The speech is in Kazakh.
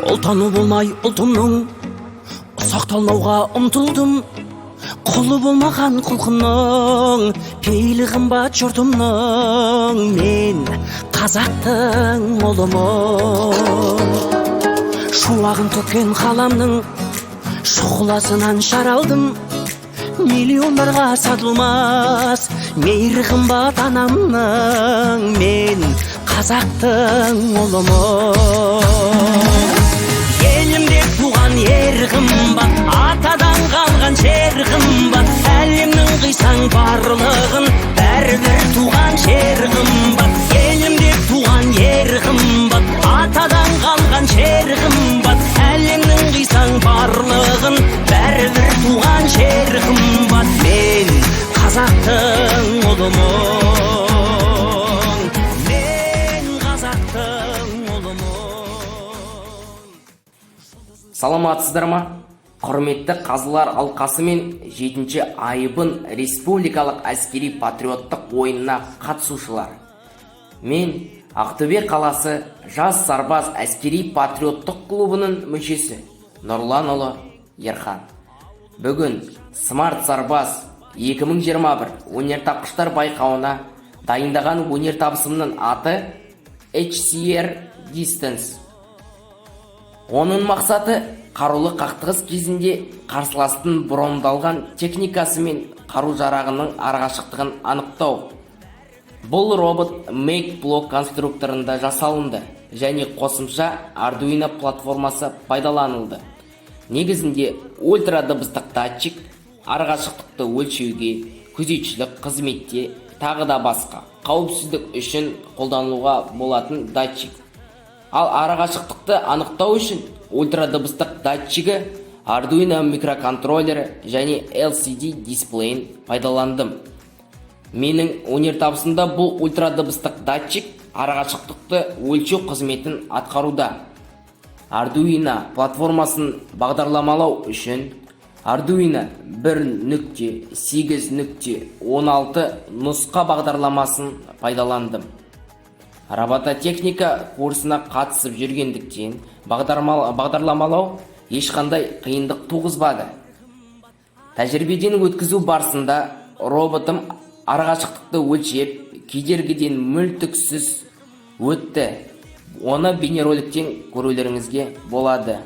Ұлтаны болмай ұлтымның, ұсақталмауға ұмтылдым. Құлы болмаған құлқынның, пейілі қымбат жұртымның. Мен қазақтың ұлымын. Шуағын төккен қаламның шұғыласынан жаралдым. Миллиондарға сатылмас мейірі қымбат анамның. Мен қазақтың ұлымын. Елімде туған ер қымбат, атадан қалған жер қымбат. Әлемнің қисаң барлығын, бәрібір туған жер қымбат. Елімде туған ер қымбат, атадан қалған жер қымбат. Әлемнің қисаң барлығын, бәрібір туған жер қымбат. Мен қазақтың ұлымын. Мен қазақтың ұлымын. Саламатсыздар ма, құрметті қазылар алқасы мен жетінші Айбын республикалық әскери патриоттық ойынына қатысушылар! Мен Ақтөбе қаласы «Жас сарбаз» әскери патриоттық клубының мүшесі Нұрланұлы Ерхан. Бүгін «Смарт Сарбаз 2021» өнертапқыштар байқауына дайындаған өнертабысымның аты HCR Distance. Оның мақсаты – қарулы қақтығыс кезінде қарсыластың брондалған техникасы мен қару-жарағының арақашықтығын анықтау. Бұл робот Makeblock конструкторында жасалынды және қосымша Arduino платформасы пайдаланылды. Негізінде ультрадыбыстық датчик, арақашықтықты өлшеуге, күзетшілік қызметте, тағы да басқа қауіпсіздік үшін қолданылуға болатын датчик. Ал арақашықтықты анықтау үшін ультрадыбыстық датчигі, Arduino микроконтроллері және LCD дисплейін пайдаландым. Менің өнертабысымда бұл ультрадыбыстық датчик арақашықтықты өлшеу қызметін атқаруда. Arduino платформасын бағдарламалау үшін Arduino 1.8.16 нұсқа бағдарламасын пайдаландым. Робототехника курсына қатысып жүргендіктен, бағдарламалау ешқандай қиындық туғызбады. Тәжірибеден өткізу барысында роботым арақашықтықты өлшеп, кедергіден мүлтіксіз өтті. Оны бейнероликтен көрулеріңізге болады.